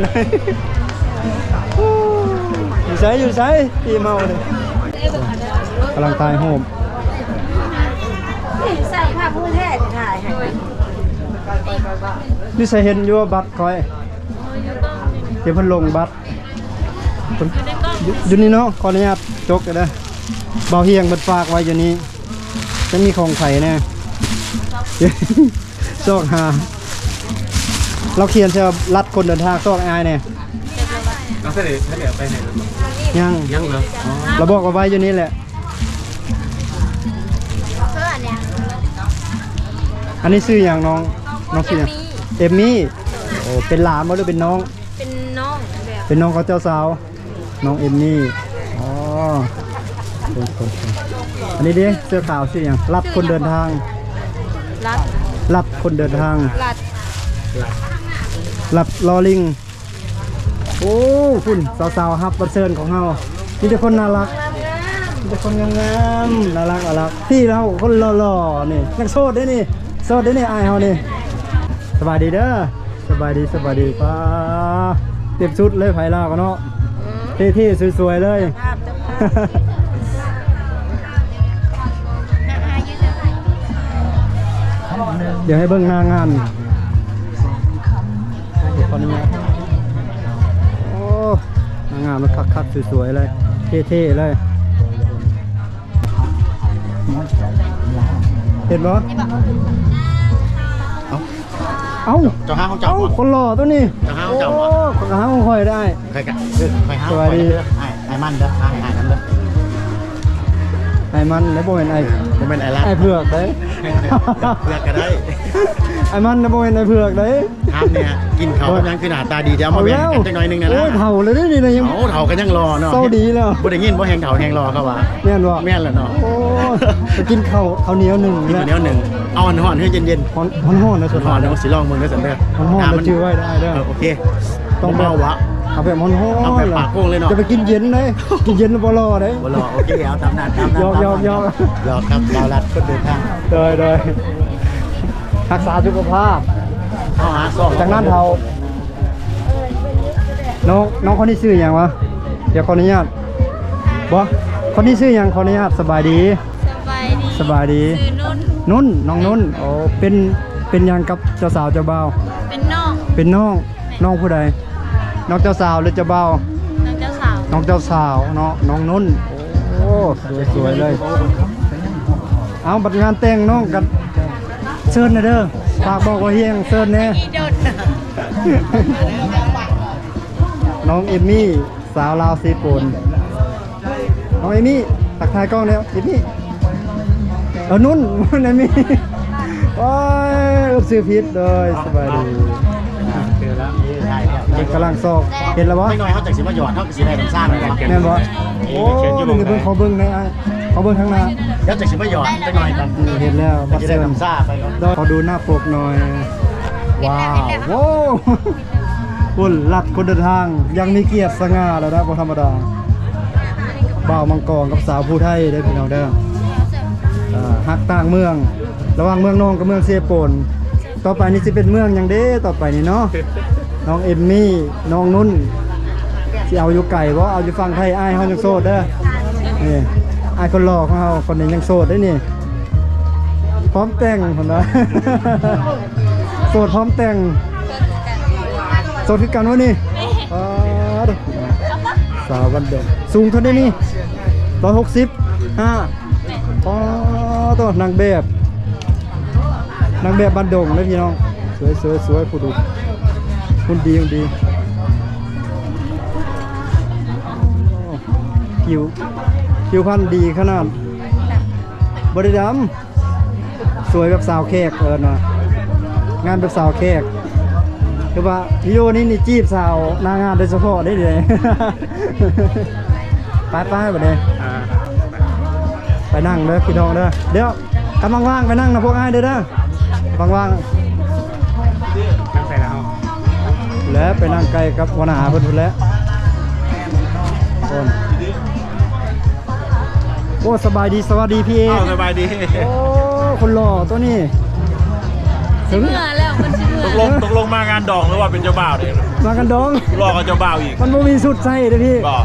ຢູ່ໃສ ຢູ່ໃສ? ທີ່ເມົາເດ້ ກຳລັງຖ່າຍຮູບ. ນີ້ສ້າງພາບພູແທ້ຖ່າຍໃຫ້. ຢູ່ໃສ? ເຫັນຢູ່ວ່າບັດຂ້ອຍ ທີ່ເພິ່ນລົງບັດ. ຢູ່ໃນກ້ອງ ຢູ່ ຢູ່ນີ້ເນາະ. ຂໍອະນຸຍາດຈົກເດີ ບ່າວຮຽງເພິ່ນຝາກໄວ້ຢູ່ນີ້. ຈະມີຂອງໃຜແດ່? ຊອກຫາ ລາວຂຽນໃສ່ວ່າ ລັດຄົນເດີນທາງ ຊອກອ້າຍແດ່. ເອົາໃສ່ເດ ໃຫ້ເດ ໄປໃຫ້ ຍັງ ຍັງເນາະ. ອໍ ລາວບອກເອົາໄວ້ຢູ່ນີ້ແຫຼະ. ອັນນີ້ຊື່ຫຍັງນ້ອງ? ນ້ອງຊື່ຫຍັງ? ເອມມີ້. ເອມມີ້. ໂອ້ ເປັນຫຼານບໍ່ ຫຼືເປັນນ້ອງ? ເປັນນ້ອງແບບ ເປັນນ້ອງຂອງເຈົ້າສາວ. ນ້ອງເອມມີ້. ອໍ ຄົນໆ ອັນນີ້ເດ້ ເສື້ອຂາວຊື່ຫຍັງ? ລັດຄົນເດີນທາງ. ລັດ ລັດຄົນເດີນທາງ. ລັດ ລັດລໍລິງ. ໂອ້ ພຸ້ນ ສາວໆ ຮັບບັດເຊີນຂອງເຮົາ ມີແຕ່ຄົນໜ້າລັກ ມີແຕ່ຄົນງາມໆ ໜ້າລັກ ໜ້າລັກ. ພີ່ລາວຄົນຫຼໍ່ໆ ນີ້ ຍັງໂສດເດ້ນີ້ ໂສດເດ້ນີ້ ອ້າຍເຮົານີ້. ສະບາຍດີເດີ. ສະບາຍດີ ສະບາຍດີ. ປ້າ ເຕັມຊຸດເລີຍ ໃຜລາວກໍເນາະ. ເທ່ໆ ສວຍໆ ເລີຍ. ດຽວໃຫ້ເບິ່ງໜ້າງານ. ໂອ້ ໜ້າງານມັນຄັກໆ ສວຍໆ ເລີຍ ເທ່ໆ ເລີຍ. ເຫັນບໍ່? ເອົ້າ ເອົ້າ ເຈົ້າຫາຂອງເຈົ້າ ເອົ້າ ບໍ່? ຄົນຫຼໍ່ຕົວນີ້ ເຈົ້າຫາຂອງເຈົ້າ ໂອ້ ບໍ່? ຂ້ອຍກໍຫາຂອງຂ້ອຍໄດ້. ຂ້ອຍກໍ ຂ້ອຍຫາ ສະບາຍດີ ຂ້ອຍເດີ ອ້າຍ ອ້າຍມັນເດີ ອ້າຍ ອ້າຍມັນເດີ ອ້າຍມັນເດີ ບໍ່ແມ່ນອ້າຍ ບໍ່ແມ່ນອ້າຍລັດ ອ້າຍເຜືອກເດ້. ເຜືອກກໍໄດ້ ອ້າຍມັນນະ ບໍ່ແມ່ນອ້າຍເຜືອກເດ້. ຖາມແດ່ ກິນເຂົ້າກັບຫຍັງຄືໜ້າຕາດີແທ້? ເອົາມາແບ່ງກັນຈັກໜ້ອຍໜຶ່ງແດ່ນະ. ໂອ້ຍ ເຖົ້າແລ້ວເດ້ນີ້ນະ ຍັງ ເອົ້າ ເຖົ້າກໍຍັງຫຼໍ່ເນາະ ເຊົາດີແລ້ວ. ບໍ່ໄດ້ຍິນບໍ່ ແຮ່ງເຖົ້າແຮ່ງຫຼໍ່ເຂົາວ່າ. ແມ່ນບໍ່? ແມ່ນແຫຼະເນາະ. ໂອ້ຍ ໄປກິນເຂົ້າ ເຂົ້າໜຽວໜຶ່ງ ກິນເຂົ້າໜຽວໜຶ່ງ. ເອົາອັນຮ້ອນ ຫຼືເຢັນໆ? ຮ້ອນ ຮ້ອນໆ ເດີ ຮ້ອນໆ ເດີ. ຊິລອງເບິ່ງເດີຊັ້ນເດີ. ຮ້ອນໆ ເດີ ຈື່ໄວ້ໄດ້ເດີ. ເອີ ໂອເຄ ຕ້ອງແບບ ເອົາແບບຮ້ອນໆ ເອົາແບບປາກໂປ່ງເລີຍເນາະ. ຢ່າໄປກິນເຢັນເດ້ ກິນເຢັນບໍ່ຫຼໍ່ເດ້ ບໍ່ຫຼໍ່. ໂອເຄ ເອົາຕາມນັ້ນ ຕາມນັ້ນ ຢອກໆ ຕາມນັ້ນ ຢອກໆ ຢອກໆ ຄັບ ບ່າວລັດຄົນເດີນທາງ. ໂດຍໆ ຮັກສາສຸຂະພາບ ເອົາຫາຊອກ ຈາກນັ້ນເຖົ້າ. ນ້ອງ ນ້ອງຄົນນີ້ຊື່ຫຍັງວະ? ດຽວຂໍອະນຸຍາດ ບໍ່ ຄົນນີ້ຊື່ຫຍັງ? ຂໍອະນຸຍາດ. ສະບາຍດີ ສະບາຍດີ ສະບາຍດີ. ຊື່ນຸ່ນ ນຸ່ນ ນ້ອງນຸ່ນ. ໂອ້ ເປັນ ເປັນຫຍັງກັບເຈົ້າສາວເຈົ້າບ່າວ? ເປັນນ້ອງ ເປັນນ້ອງ. ແມ່ນ ນ້ອງຜູ້ໃດ? ນ້ອງເຈົ້າສາວ ຫຼື ເຈົ້າບ່າວ? ນ້ອງເຈົ້າສາວ ນ້ອງເຈົ້າສາວເນາະ ນ້ອງນຸ່ນ. ໂອ້ ສວຍໆ ເລີຍ. ເອົາ ບັດງານແຕ່ງນ້ອງກັນ ເຊີນແດ່ເດີ ຝາກບອກວ່າຮຽງເຊີນແດ່. ນ້ອງເອມມີ້ ສາວລາວເຊໂປນ. ນ້ອງເອມມີ້ ທັກທາຍກ້ອງແດ່ ເອມມີ້. ເອີ ນຸ້ນ ເອມມີ້. ໂອ້ຍ ເອີ້ນຊື່ຜິດເດີ. ສະບາຍດີ. ເອີ ເພິ່ນກຳລັງຊອກ ເຫັນແລ້ວບໍ່? ຈັກໜ້ອຍເຮົາຈັກຊິມາຢອດ ເຮົາກໍຊິໄດ້ນຳສ້າງແມ່ນບໍ່? ໂອ້ຍ ເບິ່ງ ຂໍເບິ່ງແດ່ອ້າຍ ຂໍເບິ່ງທາງໜ້າ. ດຽວຈັກຊິມາຢອດຈັກໜ້ອຍກ່ອນ. ເຫັນແລ້ວ ບັດເຊີນ ຂໍດູໜ້າປົກໜ່ອຍ. ວ້າວ ໂອ້ ຄົນລັດຄົນເດີນທາງຢ່າງມີກຽດສະຫງ່າແລ້ວນະ ບໍ່ທຳມະດາ. ບ່າວມັງກອນກັບສາວຜູ້ໄທເດີພີ່ນ້ອງເດີ. ເອີ ຮັກຕ່າງເມືອງ ລະຫວ່າງເມືອງນອງກັບເມືອງເຊໂປນ. ຕໍ່ໄປນີ້ຊິເປັນເມືອງຫຍັງເດ້ ຕໍ່ໄປນີ້ເນາະ? ນ້ອງເອມມີ້ ນ້ອງນຸ້ນ ຊິເອົາຢູ່ໄກບໍ່? ເອົາຢູ່ຝັ່ງໄທ. ອ້າຍເຮົາຍັງໂສດເດີ. ນີ້ ອ້າຍຄົນຫຼໍ່ຂອງເຮົາ ຄົນນີ້ຍັງໂສດເດ້ນີ້ ພ້ອມແຕ່ງພຸ້ນນະ. ໂສດພ້ອມແຕ່ງ. ໂສດຄືກັນວະນີ້? ປາດ ສາວບ້ານດົງ. ສູງເທົ່າໃດນີ້? ຮ້ອຍຫົກສິບຫ້າ. ປາດ ນາງແບບ ນາງແບບບ້ານດົງເດ້ພີ່ນ້ອງ. ສວຍ ສວຍ ສວຍ ຜູ້ດູ ຫຸ່ນດີ ຫຸ່ນດີ. ໂອ້ ຜິວ ຜິວພັນດີຂະໜາດ ບໍ່ໄດ້ດຳ. ສວຍແບບສາວແຂກ ເອີ້ນວ່າງາມແບບສາວແຂກ. ຄືວ່າວິດີໂອນີ້ນີ້ຈີບສາວໜ້າງານໂດຍສະເພາະເດ້. ໄປໆ ບັດນີ້ ອ່າ ໄປນັ່ງເດີພີ່ນ້ອງເດີ. ດຽວຄັນວ່າງໆ ໄປນັ່ງນຳພວກອ້າຍເດີ ເດີ ວ່າງໆ. ນັ່ງໃສລະເຮົາ? ແລະ ໄປນັ່ງໃກ້ກັບຫົວໜ້າເພິ່ນພຸ້ນແຫຼະ. ໂອ້ ສະບາຍດີ ສະຫວັດດີພີ່ເອ. ອ້າວ ສະບາຍດີ. ໂອ້ ຄົນຫຼໍ່ໂຕນີ້ ຊິເມືອແລ້ວ ເພິ່ນຊິເມືອ. ຕົກລົງ ຕົກລົງມາງານດອງ ຫຼືວ່າເປັນເຈົ້າບ່າວເດ້? ມາງານດອງ. ຫຼໍ່ກວ່າເຈົ້າບ່າວອີກ. ມັນບໍ່ມີຊຸດໃສ່ເດ້ພີ່. ບໍ່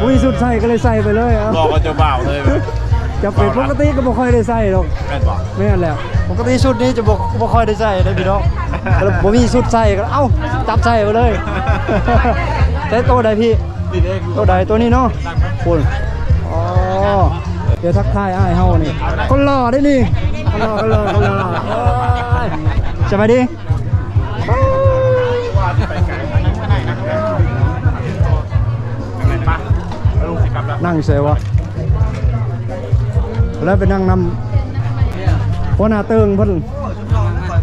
ບໍ່ມີຊຸດໃສ່ ກໍເລີຍໃສ່ໄປເລີຍ. ເອົາ ຫຼໍ່ກວ່າເຈົ້າບ່າວເລີຍ. ຈະເປັນ ປະກະຕິກໍບໍ່ຄ່ອຍໄດ້ໃສ່ດອກ. ແມ່ນບໍ່? ແມ່ນແລ້ວ ປົກກະຕິຊຸດນີ້ຈະບໍ່ ບໍ່ຄ່ອຍໄດ້ໃສ່ເດ້ພີ່ນ້ອງ. ບໍ່ມີຊຸດໃສ່ກໍ ເອົ້າ ຈັບໃສ່ໄປເລີຍ. ໃສ່ໂຕໃດພີ່? ໂຕໃດ? ໂຕນີ້ເນາະ. ພຸ້ນ ອໍ ດຽວທັກທາຍອ້າຍເຮົານີ້ ຄົນຫຼໍ່ເດ້ນີ້ ຄົນຫຼໍ່ ຄົນຫຼໍ່ ຄົນຫຼໍ່. ໂອ້ຍ ສະບາຍດີ. ນັ່ງໃສວະ? ແລ້ວໄປນັ່ງນຳຫົວໜ້າເຕີງເພິ່ນ.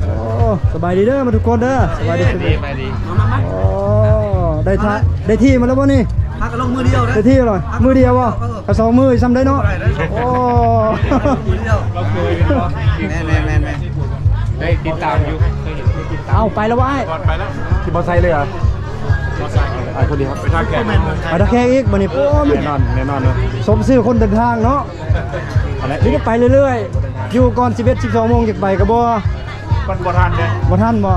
ໂອ້ ສະບາຍດີເດີໝົດທຸກຄົນເດີ. ສະບາຍດີ ສະບາຍດີ ສະບາຍດີ. ໂອ້ ໄດ້ທາ ໄດ້ທີ່ມາແລ້ວບໍ່ນີ້? ພາກັນລົງມື້ດຽວເດ້. ໄດ້ທີ່ເລີຍ ມື້ດຽວບໍ່? ເອີ ກະສອງມື້ຊ່ຳໄດ້ເນາະ. ໂອ້ ມື້ດຽວ. ແມ່ນໆໆໆ ໄດ້ຕິດຕາມຢູ່ ເຄີຍເຫັນ ເອົາ ໄປແລ້ວບໍ່ອ້າຍ? ໄປແລ້ວ. ຊິບໍ່ໃສ່ເລີຍຫວາ? ບໍ່ໃສ່. ອ້າຍຄົນດຽວ ໄປທ່າແຂກ ໄປທ່າແຂກອີກບັດນີ້. ໂອ້ ແນ່ນອນ ແນ່ນອນເນາະ. ສົມຊື່ຄົນເດີນທາງເນາະ. ນີ້ກໍໄປເລື້ອຍໆ ຢູ່ກ່ອນສິບເອັດ ສິບສອງໂມງ ຢາກໄປກໍບໍ່ ມັນບໍ່ທັນເດ້. ບໍ່ທັນບໍ່?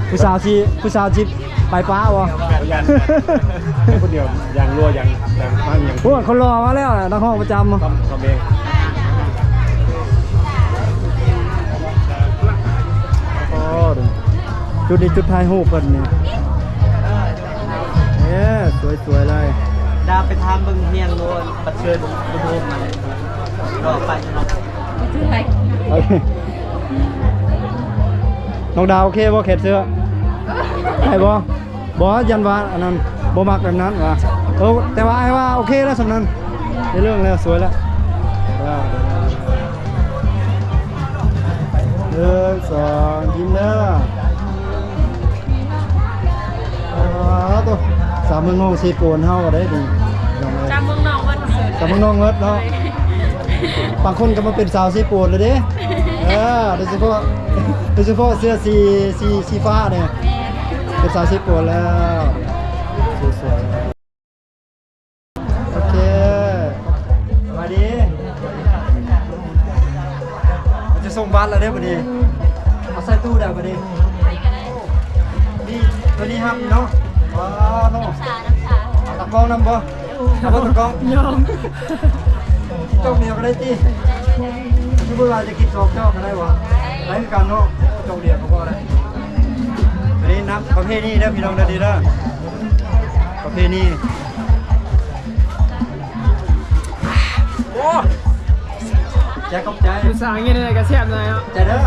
ຜູ້ສາວຊິ ຜູ້ສາວຊິໄປປ້າບໍ່? ຢ້ານ ໄປຄົນດຽວ ຢ່າງຮົ່ວ ຢ່າງ ຢ່າງຟັງ ຢ່າງ ໂອ້ຍ ຄົນຫຼໍ່ມາແລ້ວ ນັກຮ້ອງປະຈຳ ຄຳ ຄຳເອງ. ໂອ້ ຈຸດນີ້ຈຸດຖ່າຍຮູບເພິ່ນນີ້. ເອີ ສວຍໆເລີຍ. ດາວໄປຖາມເບິ່ງຮຽງໂລດ ປະເຊີນໂດມມາເລີຍ. ກໍໄປເນາະ. ໂອເຄ ນ້ອງດາວໂອເຄບໍ່ ແຂນເສື້ອ? ໄດ້ບໍ່? ບໍ່ ຢ້ານວ່າອັນນັ້ນ ບໍ່ມັກແບບນັ້ນຫວາ. ເອີ ແຕ່ວ່າອ້າຍວ່າໂອເຄແລ້ວສ່ຳນັ້ນ ໄດ້ເລື່ອງແລ້ວ ສວຍແລ້ວ. ໜຶ່ງ ສອງ ຍິ້ມເດີ. ອໍ ໂຕ ສາວເມືອງນອງເຊໂປນເຮົາກໍໄດ້ດີ ສາວເມືອງນອງເບິດ ສາວເມືອງນອງເບິດເນາະ. ບາງຄົນກໍມາເປັນສາວເຊໂປນແລ້ວເດ້. ເອີ ໂດຍສະເພາະ ໂດຍສະເພາະເສື້ອສີ ສີ ສີຟ້ານີ້ ເປັນສາວເຊໂປນແລ້ວ ສວຍໆ. ໂອເຄ ສະບາຍດີ. ເຮົາຈະສົ່ງບັດແລ້ວເດ້ບັດນີ້ ເອົາໃສ່ຕູ້ໄດ້ບັດນີ້. ນີ້ ໂຕນີ້ຮັບເນາະ. ວ້າວ ນ້ຳຊາ ນ້ຳຊາ ເອົາຕາກ້ອງນຳບໍ່? ເອົາບໍ່ຕາກ້ອງ? ຍອມ ຈອກດຽວກໍໄດ້ຕິ ຄືບໍ່ວ່າຈະກິນສອງຈອກກໍໄດ້ຫວາ? ໄດ້ຄືກັນເນາະ ຈອກດຽວກໍພໍໄດ້. ອັນນີ້ນຳປະເພນີເດີພີ່ນ້ອງເດີ ນີ້ເດີ ປະເພນີ. ໂອ້ ຂອບໃຈ ຜູ້ສາວກິນໄດ້ກະແຊບໜ້ອຍເນາະ ໃຈເດີ.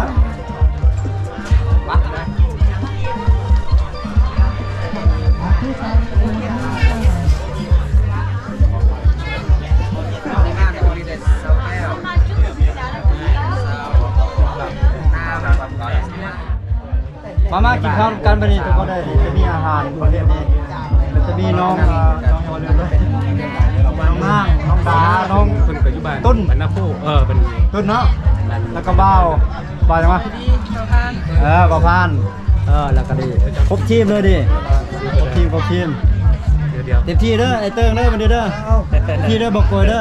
ມາ ມາກິນເຂົ້ານຳກັນບັດນີ້ທຸກຄົນເອີຍ. ນີ້ຈະມີອາຫານປະເພດນີ້ ຈະມີນ້ອງ ເອີ ນ້ອງຫຍັງວ່າລືມເລີຍ ນ້ອງນາງ ນ້ອງດາ ນ້ອງ ເພິ່ນກໍຢູ່ບ້ານ ຕຸ້ນ ບ້ານນາໂພ ເອີ ເພິ່ນ ຕຸ້ນເນາະ ແລ້ວກໍບ່າວ ບ່າວຫຍັງວະ ເອີ ບ່າວພານ ເອີ ແລ້ວກໍນີ້ຄົບທີມເລີຍນີ້ ຄົບທີມ ຄົບທີມ. ດຽວໆ ເຕັມທີ່ເດີ ໄອ້ເຕີງເດີ ບັດນີ້ເດີ ເຕັມທີ່ເດີ ບໍ່ໂກຍເດີ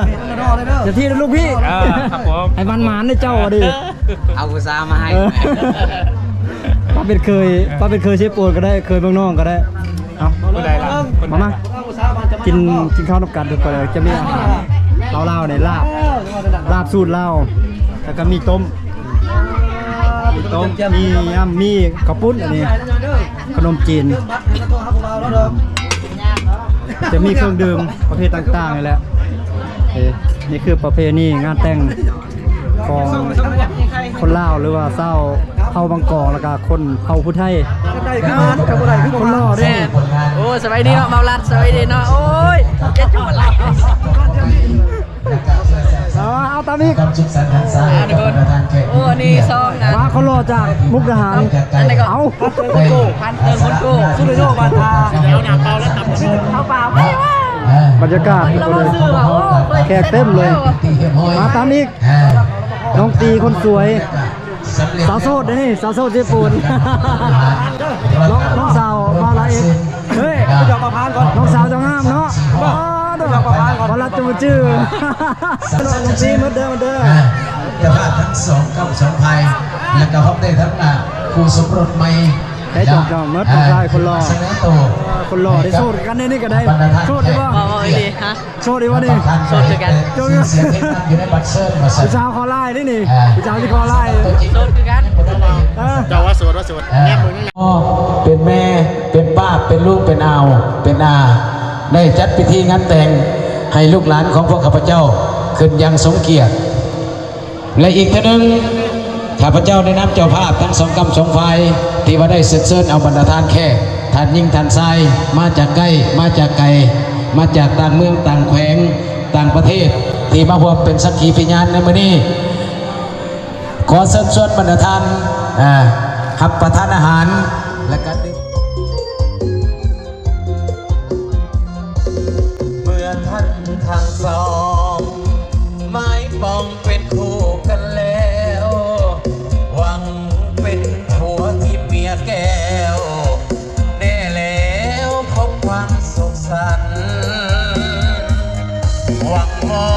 ເຕັມທີ່ເດີລູກພີ່ ເອີ ຄັບຜົມ ໃຫ້ໝານໆເດີເຈົ້າ ເອົາຜູ້ສາວມາໃຫ້ ເອີ ປ້າເປັນເຂີຍ ປ້າເປັນເຂີຍເຊໂປນກໍໄດ້ ເຂີຍເມືອງນອງກໍໄດ້. ເອົາ ຜູ້ໃດລະ ມາ ມາ ກິນ ກິນເຂົ້ານຳກັນທຸກຄົນເອີຍ. ຈະມີອາຫານລາວໆນີ້ ລາບ ລາບສູດລາວ ແລ້ວກໍມີຕົ້ມ ມີຕົ້ມ ມີຍຳ ມີເຂົ້າປຸ້ນ ອັນນີ້ຂະໜົມຈີນ ຈະມີເຄື່ອງດື່ມປະເພດຕ່າງໆນີ້ແຫຼະ. ເອີ ນີ້ຄືປະເພນີງານແຕ່ງ ຂອງຄົນລາວ ຫຼືວ່າຊາວເຜົ່າບາງກອກ ແລ້ວກະຄົນເຜົ່າຜູ້ໄທ ຄົນຫຼໍ່ເດ້. ໂອ້ ສະບາຍດີເນາະ ເມົາລັດ ສະບາຍດີເນາະ. ໂອ້ຍ ເຈັບຈຸດຫຼາຍ ເອົາ ເອົາຕາມອີກ ຄວາມສຸກສັນຫັນສາ ອ່າ ທຸກຄົນ ໂອ້ ນີ້ຊອງນະ ວ່າຄົນຫຼໍ່ຈາກມຸກດາຫານ ອັນນີ້ກໍ ເອົາ ພັນເຕີງຄົນໂກ ພັນເຕີງຄົນໂກ ສຸດຍອດບ້ານທ່າ ເອົາໜ້າເປົ່າແລ້ວຕຳ ເອົາເປົ່າ ບັນຍາກາດ ແຂກເຕັມເລີຍ ມາຕາມອີກ ນ້ອງຕີຄົນສວຍ ສາວໂສດເດ້ນີ້ ສາວໂສດເຊໂປນ ນ້ອງ ນ້ອງສາວມາລາເອັດ ເຮີ້ຍ ນ້ອງສາວເຈົ້າງາມເນາະ ບໍ່ລັດຈະບໍ່ຈື່ ນ້ອງຕີໝົດເດີ ໝົດເດີ ເຈົ້າພາບທັງສອງກ້ຳສອງພາຍ ແລ້ວກໍຮອບໄດ້ທັງ ອ່າ ຄູ່ສົມລົດໃໝ່ ໄດ້ຈອງໆ ໝົດ ຜູ້ຊາຍຄົນຫຼໍ່ ສະເໜີໂຕ ຄົນຫຼໍ່ໄດ້ໂສດກັນໃນນີ້ກໍໄດ້ ໂສດຢູ່ບໍ່? ບໍ່ ບໍ່ອີ່ຫຼີ ຮະ ໂສດຢູ່ບໍ່ນີ້? ໂສດຄືກັນ ໂສດຄືກັນ ຢູ່ໃນບັດເຊີນວ່າຊັ້ນ ຜູ້ສາວຂໍຫຼາຍເດ້ນີ້ ອ່າ ຜູ້ສາວຊິຂໍຫຼາຍ ໂສດຄືກັນ ເອີ ເຈົ້າວ່າໂສດ ວ່າໂສດ ອ່າ ແນມເບິ່ງນີ້ແຫຼະ ເປັນແມ່ ເປັນປ້າ ເປັນລຸງ ເປັນອາວ ເປັນອາ ໄດ້ຈັດພິທີງານແຕ່ງໃຫ້ລູກຫຼານຂອງພວກຂ້າພະເຈົ້າ ຂຶ້ນຢ່າງສົມກຽດ. ແລະ ອີກເທື່ອໜຶ່ງ ຂ້າພະເຈົ້າໃນນາມເຈົ້າພາບທັງສອງກ້ຳສອງພາຍ ທີ່ວ່າໄດ້ເຊີນເຊີນເອົາບັນດາທ່ານແຂກ ທ່ານຍິງທ່ານຊາຍ ມາຈາກໃກ້ມາຈາກໄກ ມາຈາກຕ່າງເມືອງຕ່າງແຂວງຕ່າງປະເທດ ທີ່ມາຮ່ວມເປັນສັກຂີພະຍານໃນມື້ນີ້ ຂໍເຊີນຊວນບັນດາທ່ານ ອ່າ ຮັບປະທານອາຫານ ແລະ ກະດື່ມ. ເມື່ອທ່ານທັງສອງໝາຍປອງເປັນຄູ່ກັນແລ້ວ ຫວັງເປັນຜົວທິບເມຍແກ້ວ ແນ່ແລ້ວພົບຄວາມສຸກສັນ ຫວັງມອ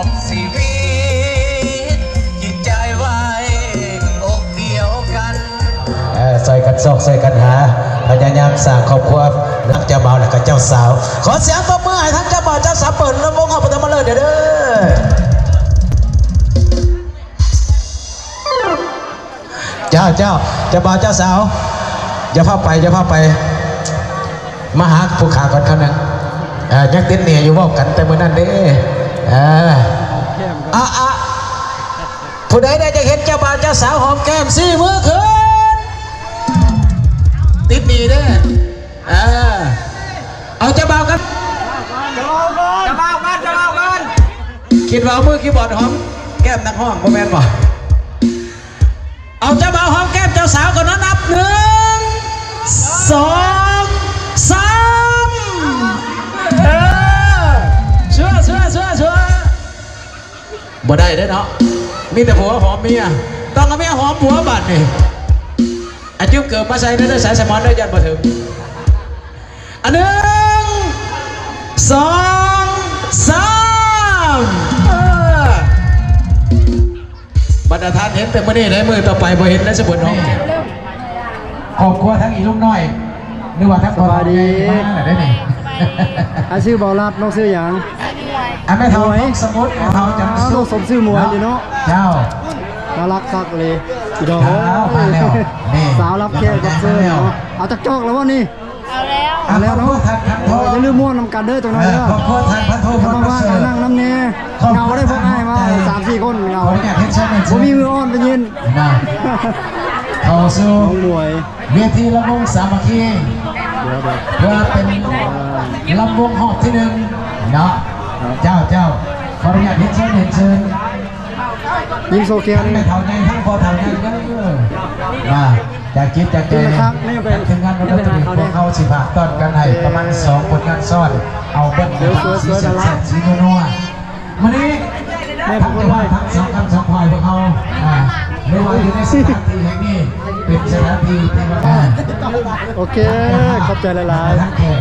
ບຊີວິດຈິດໃຈໄວ້ອົກດຽວກັນ. ເອີ ຊ່ອຍກັນຊອກຊ່ອຍກັນຫາ ພະຍາຍາມສ້າງຄອບຄົວ ທັງເຈົ້າບ່າວ ແລະ ກໍເຈົ້າສາວ. ຂໍສຽງຕົບມືໃຫ້ທັງເຈົ້າບ່າວເຈົ້າສາວ ເປີດລຳວົງເຮົາປະຖົມມະເລີກເດີ. ເຈົ້າ ເຈົ້າ ເຈົ້າບ່າວເຈົ້າສາວ ຢ່າພາໄປ ຢ່າພາໄປ ມາຫາຜູ້ຂ້າກ່ອນຄຳໜຶ່ງ. ເອີ ຍັງຕິດໜີ້ຢູ່ ເວົ້າກັນແຕ່ມື້ນັ້ນເດ້. ເອີ ອະ ອະ ຜູ້ໃດໄດ້ຢາກເຫັນເຈົ້າບ່າວເຈົ້າສາວຫອມແກ້ມ ຊີ້ມືຂຶ້ນ. ຕິດໜີ້ເດ້. ເອີ ເອົາເຈົ້າບ່າວກັນ ເຈົ້າບ່າວກ່ອນ ເຈົ້າບ່າວກ່ອນ. ຄິດວ່າເອົາມືຄີບອດຫອມແກ້ມນັກຮ້ອງ ບໍ່ແມ່ນບໍ່? ເອົາເຈົ້າບ່າວຫອມແກ້ມເຈົ້າສາວກ່ອນເນາະ. ນັບ ໜຶ່ງ ສອງ ສາມ. ເອີ ຊົ່ວ ຊົ່ວ ຊົ່ວ ຊົ່ວ. ບໍ່ໄດ້ເດ້ເນາະ ມີແຕ່ຜົວຫອມເມຍ ຕ້ອງເອົາເມຍຫອມຜົວບາດນີ້. ອາ ຈື່ມເກີບມາໃສ່ເດີ ສາຍສະໝອນເດີ ຢ້ານບໍ່ຖືກ. ອາ ໜຶ່ງ ສອງ ສາມ. ເອີ ບັນດາທ່ານເຫັນແຕ່ມື້ນີ້ເດ້ ມື້ຕໍ່ໄປບໍ່ເຫັນແລ້ວ ສະເພິ່ນຫອມແກ້ມ. ຄອບຄົວທັງອີລຸງນ້ອຍ ຫຼືວ່າທັງ ສະບາຍດີ ມາແລ້ວເດ້ນີ້. ອ້າຍຊື່ເບົາລັດ ນ້ອງຊື່ຫຍັງ? ອາ ແມ່ເຖົ້າ ໝວຍ ນ້ອງສະໝຸດ ແມ່ເຖົ້າຈັນສຸກ ສົມຊື່ໝວຍເນາະ. ເຈົ້າ ໜ້າລັກຄັກເລີຍ ພີ່ນ້ອງເອີຍ. ມາແລ້ວ ນີ້ ສາວຮັບແຂກຮັບເຊີນເນາະ. ເອົາຈັກຈອກແລ້ວບໍ່ນີ້? ເອົາແລ້ວ ແລ້ວເນາະ ຢ່າລືມມ່ວນນຳກັນເດີຈັກໜ້ອຍເດີ ຄອບຄົວທ່ານພັນໂທ ຄຳວ່າງໆ ນັ່ງນຳແດ່ ເຫງົາເດ້ ພວກອ້າຍມາສາມສີ່ຄົນ ເຫງົາ ບໍ່ມີມືອ່ອນໄປຍິນ ເຂົ້າສູ່ ນ້ອງໝວຍ ເວທີລຳວົງສາມັກຄີ ເພື່ອເປັນລຳວົງຮອບທີໜຶ່ງເນາະ ເຈົ້າ ເຈົ້າ ຂໍອະນຸຍາດຮຽນເຊີນ ຮຽນເຊີນ ຍິ້ມໂຊແກ້ວ ທັງແມ່ເຖົ້າໃຫຍ່ ທັງພໍ່ເຖົ້າໃຫຍ່ເດີ ມາ ຈາກຈິດຈາກໃຈ ທາງທີມງານ ພວກເຮົາຊິຝາກຕ້ອນກັນໃຫ້ປະມານສອງຜົນງານຊ້ອນ ເອົາເບິ່ງ ສວຍໆ ແຊບໆ ສີນົວໆ ມື້ນີ້ ທັງເຈົ້າພາບ ທັງສອງຄຳສອງຝ່າຍ ພວກເຮົາ ອ່າ ຫຼືວ່າຢູ່ໃນສະຖານທີ່ແຫ່ງນີ້ ເປັນສະຖານທີ່ທີ່ວ່າ ໂອເຄ ຂອບໃຈຫຼາຍໆ ທັງແຂກ